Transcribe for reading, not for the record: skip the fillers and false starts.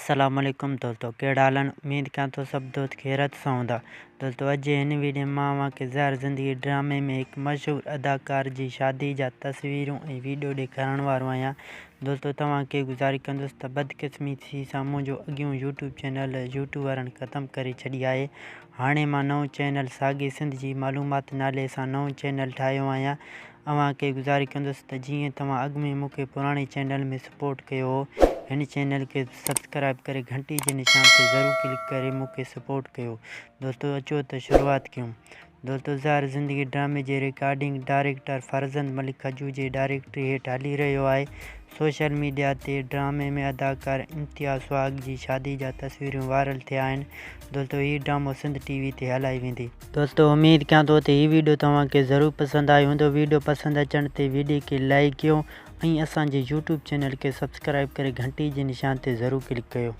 السلام عليڪم دوستو ڪهڙا حال آهن اميد ڪيان ٿو سڀ دوست خيرت سان هوندا دوستو اڄ جي هن ويڊيو ۾ مان اوهان کي زهر زندگي ڊرامي ۾ هڪ مشهور اداڪار جي شادي جا تصويرون ۽ ويڊيو ڏيکارڻ وارو آهيان دوستو توهان کي گذارش ڪندس ته بدقسمتي سان منهنجو اڳيون يوٽيوب چينل يوٽيوب وارن ختم ڪري ڇڏي آهي هاڻي مان نئون چينل ساڳي سنڌ جي معلومات نالي سان نئون چينل ٺاهيو آهيان اوهان کي گذارش ڪندس ته جيئن توهان اڳ ۾ مون کي پراڻي چينل ۾ سپورٽ ڪيو هو هن چينل کي سبسڪرائب ڪري گهنٽي جي نشان تي ضرور ڪلڪ ڪري مون کي سپورٽ ڪيو دوستو اچو ته شروعات ڪيون دوستو زهر زندگي ڊرامي جي رڪارڊنگ ڊائريڪٽر فرزند ملڪ کجو جي ڊائريڪٽري هيٺ هلي رهيو آهي سوشل ميڊيا تي ڊرامي ۾ اداڪار امتياز سهاڳ جي شادي جا تصويرون وائرل ٿيا آهن دوستو هي ڊرامو سنڌ ٽي وي تي هلائي ويندي. دوستو اميد ڪيان ٿو ته هي ويڊيو توهان کي ضرور پسند آيو هوندو ويڊيو پسند اچڻ تي ويڊيو کي لائيڪ ڪيو ۽ اسان جي يوٽيوب چينل کي سبسڪرائيب ڪري گهنٽي جي نشان تي ضرور ڪلڪ ڪيو.